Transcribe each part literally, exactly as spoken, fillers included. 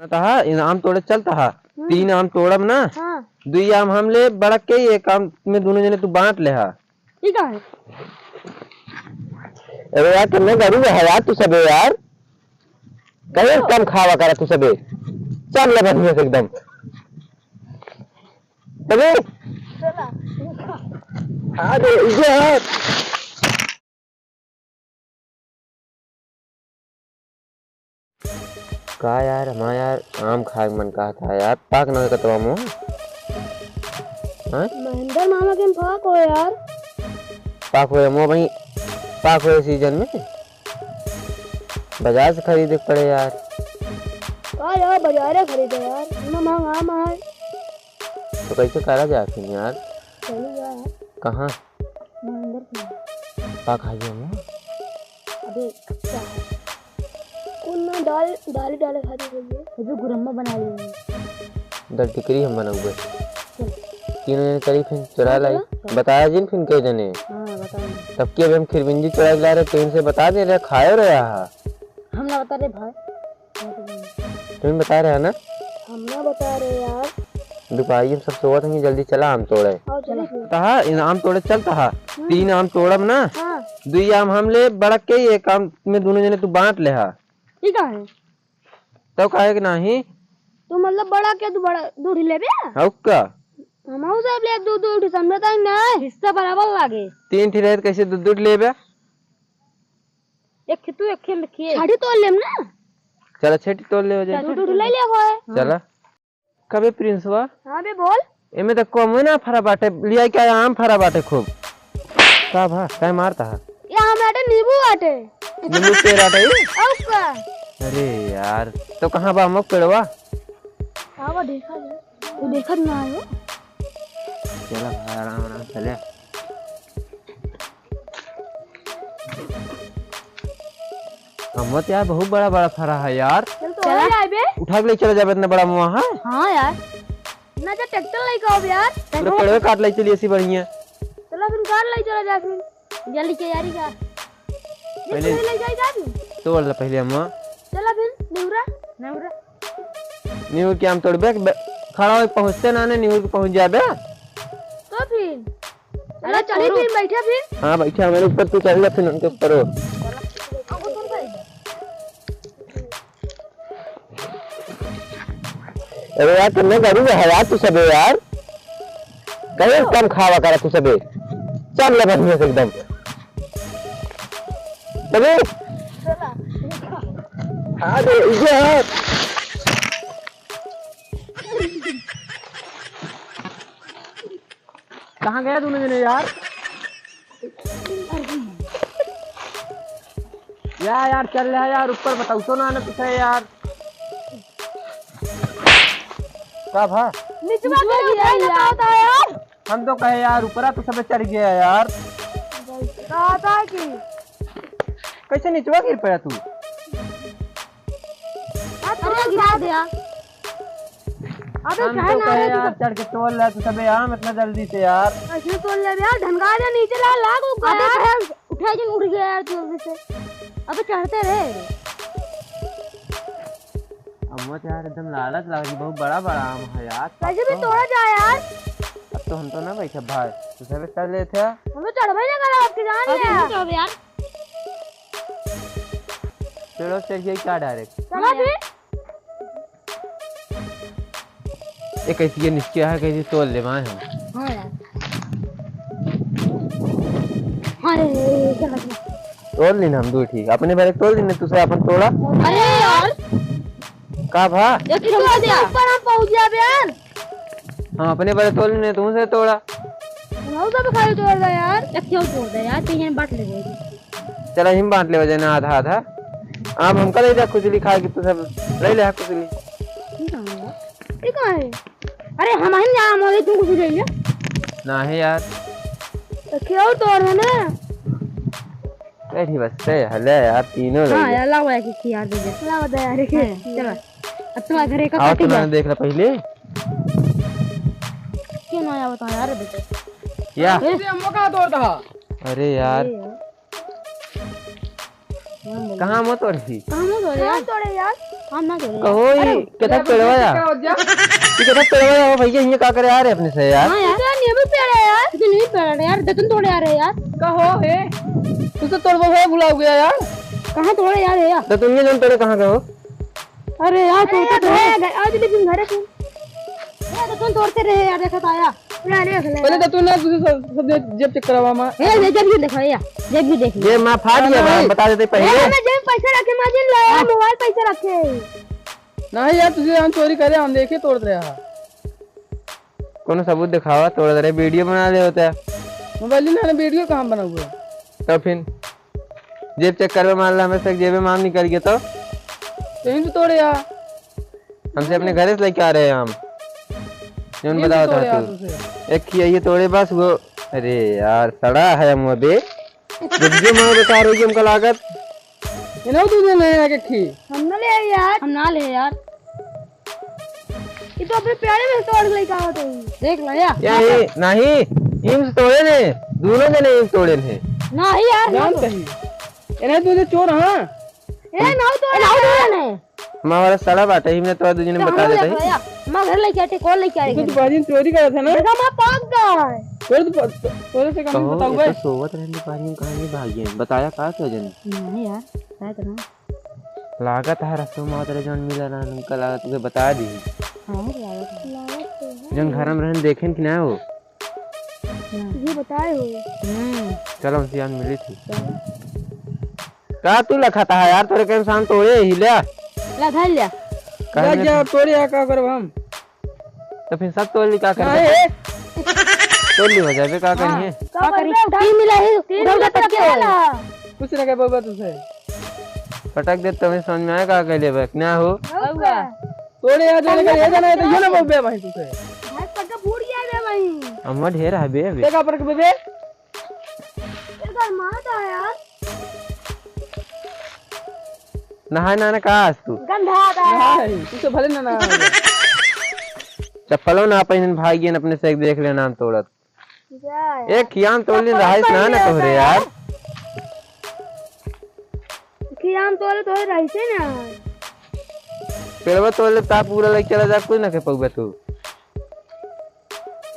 ना तहा, इन आम तोड़े चलता हा। हम्म। तीन आम तोड़ब ना, हाँ। दुई आम हम ले बड़क के, एक आम में दुनो जने तू बाँट लेहा। ठीक है। अरे यार, कितना गरीब है यार तू सबे यार। कहीं कम खावा करा तू सबे। चल ले बढ़िया से एकदम। चले। चला। अरे यार। का यार, हमार यार आम खाए के मन कहत है यार, पाक ना कतवा मो। हाँ? महेंद्र मामा के पाक हो यार। पाक हो मो भाई, पाक हो सीजन में। बाजार से खरीदे के पड़े यार। का यार, बाजारे खरीदे यार, इतना महंगा आम है। तो कैसे करा जाए फिर यार? चली जा यार। कहाँ? महेंद्र के। का खाइए हम? अबे, कच्चा है। कौन ना डाल, डाले, डाले खाते खाइए। अबे, गुरम्मा बना लेंगे। दल टिकरी हम बनाऊंगे। चल। तीनों जने चली फिर चुरा लाई। चल। बताया जिन फिर कई जने। हाँ, बताओ। तब की अबे हम खिरबिंजी चुरा के ला रहे, टेन से बता दे रहे, खाए रहे हा। हम ना बता रहे भाई। तुम बता रहे है ना? हम ना बता रहे यार। दुपारी हम सब सोवत हैं, जल्दी चला आम तोड़े। आओ, चलो फिर। तहा, इन आम तोड़े चलता हा। हम्म। तीन आम तोड़ब ना, हाँ। दुई आम हम ले बड़क के, एक आम में दुनो जने तू बाँट लेहा। ठीक है। तो काहे के नाही? तू मतलब बड़क के तू बड़ा दू ठी लेबे? हौ का? हमहू सब ले दू दू ठी, समझता ही नहीं। हिस्सा बराबर लागे। तीन ठी रहे तो कैसे दू दू ठी लेबे? एक ठी तू, एक ठी हम रखिए। छठी तोड़ लेम ना। चला, छठी तोड़ ले हो जाए। दू दू ठी ले ले होए। चला। कबे प्रिंसवा? हाँ बे, बोल। एमे त कमवे ना फरा बाटे, लिया क्या आम फरा बाटे खूब। का भा, काय मारता है? ये आम बाटे, नींबू बाटे। नींबू पेड़ बाटे ई? और का? अरे यार, तो कहाँ बा अमक पेड़वा? आवा देखा जाए। तू देखत ना आयो? चला भाई, आराम आराम चले। अम्मा तो यार बहुत बड़ा बड़ा फरा है यार। चल तो चला। हो जाए बे। उठा के ले चला जाबे इतना बड़ा मुआ है। हाँ यार। ना जा ट्रैक्टर लेके आओ यार। पूरा पेड़वे काट ले चलिए ऐसी बढ़िया। चला फिर कार ले चला जा फिर। जल्दी तैयारी कर। पहले पहले ले जाए जा फिर। तोड़ ले पहले अम्मा। चला फिर निहुरा। निहुरा। निहुर के आम तोड़बे, बे-, खड़ा होके पहुँचते ना ने, निहुर के पहुँच जाबे। तो फिर? अरे अरे चढ़ी तोड़ो। फिर, बैठे फिर। हाँ, बैठे हमारे ऊपर, तू चढ़ जा फिर उनके ऊपर हो। अरे यार, तुमने गरीब है यार, तू सबे यार। कहीं कम खावा करा तू सबे। चल ले बढ़िया से एकदम। अरे। अरे यार। कहाँ गया दोनों जने यार? या यार, चल रहा यार, ऊपर बताओ तो ना, ना कुछ है यार। का भा? निचवा निचवा के गिरा उठाई यार। बताओ तो यार। हम तो कहे यार, ऊपरा तो सबे चढ़ गया यार। कहा था कि कैसे निचवा गिर पड़ा तू? अरे गिरा दे यार। अबे हम काहे तो ना कहे रे तू? यार, चढ़ के तोड़ ले तू सबे आम इतना जल्दी से यार। ऐसे तोड़ ले यार, ढनगा दे नीचे ला, लाग ऊपर अबे यार। काहे उठा के उड़ गया यार तू जल्दी से। अबे चढ़ते रहे। अम्मा तो यार एकदम लालच लागी, बहुत बड़ा बड़ा आम है यार। कैसे भी तोड़ा जाए यार। अब तो हम तो ना बैठे भाई, तू सबे चढ़ लेते हैं। हम तो चढ़बे ना करा आपके जान अबे ले। हम तो चढ़बे यार। चलो चढ़िए क्या डायरेक्ट। चला फिर। ए कैसी ये निचके है, कैसी तोड़ ले भाई हम। हाँ यार। हाँ रे, रे, रे, चला, चला। तोड़ ली ना हम दो ठीक, अपने बारे तोड़ ली ना, तुझसे अपन तोड़ा। अरे यार। का भा? ये तो ऊपर हम पहुँच जाबे यार। हम अपने बारे तोड़ ली ना, तुमसे तोड़ा। हम सब खाली तोड़ दे यार। एक क्यों तोड़ दे यार, तीन बांट ले जाएगी। चला, हम बांट लेवे जाए ना आधा आधा। आम हमका ले जा खुजली खाए के, तू सब ले ले हा खुजली। ठीक है यार। ये कहाँ है? अरे हम ही जा, हम तू कुछ ले ले। ना है यार। तो क्यों तोड़ है ना? बैठी बस, से हले यार, तीनों ले हाँ ले। यार, लाओ यार, की यार दे दे। लाओ दे यार, हाँ, चलो। अब तुम्हारे घरे का आओ, काटी तुम्हारे जा। देख ले पहले। क्यों ना आया बता यार, बेटा। या। ए? अरे, हम कहाँ तोड़ता? अरे यार। अरे यार। कहाँ मत तोड़ी? कहाँ मत तोड़े यार? कहाँ तोड़े यार? हम ना तोड़े। कहो, अरे, ये केथा पेड़वा या? ये केथा पेड़वा या हो भैया, ये का करे आ रहे अपने से यार? हाँ यार। इतना नींबू पेड़ है यार। इतना नींबू पेड़ है यार, दतुन तोड़े आ रहे यार। कहो हे, तुझसे तोड़बो है, भुला गया यार। कहाँ तोड़े यार, यार? दतुनिया जौन तोड़े कहाँ का हो? अरे यार, अरे तोड़ते यार, तो है। आज लेकिन घरे से। यार, दतुन तोड़ते रहे यार, देखा तो आया। पहले तो तू ना तुझे सब, सब जेब, जेब चेक करावा माँ। ए, ले जेब भी देखा या, जेब भी देख ले। जेब माँ फाड़ गया, अरे। बता देते पहले। ए, हमें जेब पैसे रखे, माजिन ला, हाँ। मोबाइल पैसे रखे। नहीं यार, तुझे हम चोरी करे, हम देखे तोड़ रहे हैं। कोनो सबूत दिखावा, तोड़ रहे, वीडियो बना ले होता है। मोबाइल ना, ना, वीडियो कहाँ बना हुआ है? तो फिर जेब चेक करवे मान ला, हमें से जेबे माल निकल गया तो? तो यहीं तो तोड़े यार। हमसे अपने घरे से लेके आ रहे हैं हम। जौन यहीं तो बतावा तोड़े था यार तू। तुझे। एक ही ये तोड़े बस वो। अरे यार, सड़ा है हम अबे। जब जो मैं बेकार होगी हमका लागत। इन्हें तू दे नहीं आके खी। हम ना ले आई यार। हम ना ले यार। ये तो अपने प्यारे में तोड़ लेके आवत है। देख ला या। या ये, नहीं, ईम से तोड़े ने, दोनों जने ईम तोड़े ने। नहीं यार, जान नहीं। सही। इन्हें तू दे चोर, हाँ। ए, नाऊ तो ए, नाऊ तो है। हमारा साला बाटे ही, मैं तो दू जने तो बता हम देते हैं। रखा या। मैं घर लेके आते, कौन लेके आए तू घर? तो बाजी चोरी करत है ना? देखा, मैं पाक गया है। तोरे तो प-, तोरे से कम कहो, बताऊ ये भाई। तो सोवत रहने बारी में कहाँ नहीं भागी है? बताया का तो जन? नहीं यार, शायद ना। लागत है रस्तों में उतरे जौन मिला ना, उनका लागत तुझे बता दी। हाँ, लागत है। लागत तो है। जौन घर में रहन देखेन कि ना हो? ये बताए हो। हम्म। चलो, उनसे याद मिली थी। चलो। का तू लखाता है यार, तोरे के इंसान तोड़े ही ले। ला, धर लिया। काहे जा, नहीं जा, तोड़े या का करब हम? तो फिर सब तोड़ ली, का करबे? नहीं। तोड़ ली हो जाबे, का हाँ। करिए? का का करी? करी? तीन मिला ही, तीन उधर मिला पटक के पटक वाला। कुछ ना कह बउआ तुझे। पटक दे, तभी समझ में आए का कहले बे, ना हो? बउआ। तोड़े या जाने का, ये जाना है तो ये ना बउआ भाई तुझे। भाई पटक फूट गया बे भाई। अम्मा ढेर है बे, बे। देखा पटक बे, बे। एकर माँ था यार। नहाए ना, ना का आज तू? गंधा था। नहीं, तू तो भले ना नहा। चप्पलों ना पहनन भाग गए अपने से, एक देख लेना हम तोड़त। जा यार। एक खियान तोड़ लेन चप्पल रहाइस ना, पहन ना ले तोहरे होता यार। है। खियान तोड़े तोहरे रहिसे ना। पेड़वा तोड़ ले, ता पूरा लेके चला जा, कुछ ना कह पउबे तू।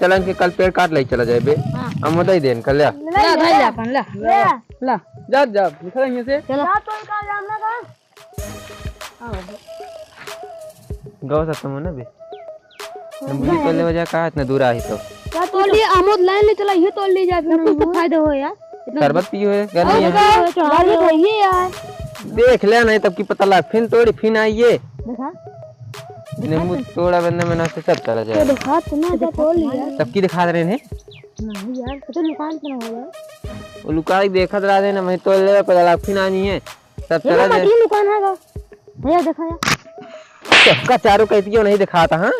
चल, इनके कल पेड़ काट ले चला जाए बे। हाँ। हम उधर ही देन, कल ले आ। ले, ला, ले, भाई, ले। ले अपन, ला। ले। ला, जा, जा, निकल यहीं से। चलो। जा, तो निकाल, जा, हमने कहा। आओ। गौ सा तुम हो ना बे। हाँ, तुम मुझे है। पहले वजह कहा इतना दूर आई तो। क्या तोड़ लिए? आमोद लाइन ले चला, ये तोड़ ले जा, फिर ना कुछ तो फायदा हो यार। इतना शरबत पियो है, गर्मी और है। क्या? गर्मी तो है ही यार। देख ले, नहीं तब की पता लग, फिन तोड़ी, फिन आइए। देखा। नींबू तोड़ा बंदा में ना से सब चला तो जाए। देखा, तुमने तो क्या तोड़ लिया? तब की दिखा रहे हैं? नहीं यार, तो लुकान पे ना हो यार। वो लुकाई देखत रहा देना, मैं तोड़ ले, पता लग, फिन आनी है। सब ये चला ना जाए। ये लुकान है गा। भैया देखा यार। सबका चारों कहती हो नहीं दिखाता, हाँ?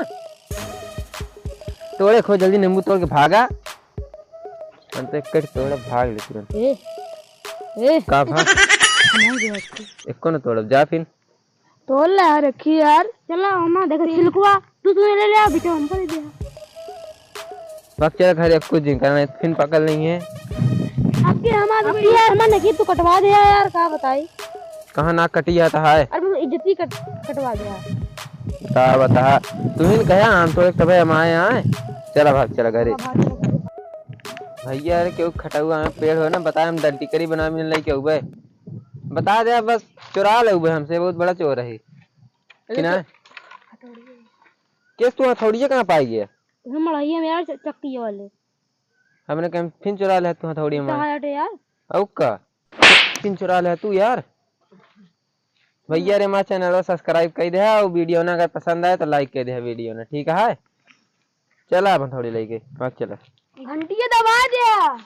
तोड़े खो जल्दी, नींबू तोड़ के भागा। हम तो एक कट तोड़ब, भाग ले तुरंत। ए, ए। का भाग? नहीं गया इसको। एको न तोड़ब, जा फिर। तोड़ ले यार, रखी यार। चला, ओमा देखो, छिलकुआ, तू, तू ले ले, अभी तो हमको दे दे। भाग चला घर, एको दिन करना, फिर पकड़ लेंगे। अब की हमारे अब की यार, हमारे नकी तू कटवा दे यार, का बताई? कहाँ नाक कटी जाता है? अरे, मैं इज्जत ही कट-, कटवा दिया। बता, बता। तू ही न कहे आम तोड़े तबे हम आए हैं। चला भाग, चला घरे। हाँ, भाग, भाग। भैया, अरे, केहू खटउआ में पेड़ हो ना, बताए हम दंडी करी बना भी नहीं लेके अउबे। बता दे, बस चुरा ले अउबे हमसे, बहुत बड़ा चोर है। कि ना? केस तू हथौड़िया कहाँ पाई गया? हम मड़ाइया में यार, च-, चक्की वाले। हमने कहीं फिन चुरा ले तू हथौड़ी में। कहाँ हटे यार? अउ का? फिन चुरा ले तू यार। भैया रे, हमारे channel को subscribe कर दे और video ना अगर पसंद आए तो like कर दे video ना, ठीक है? चला अब हथौड़ी लेके, भाग चला। घंटिया दबा दे।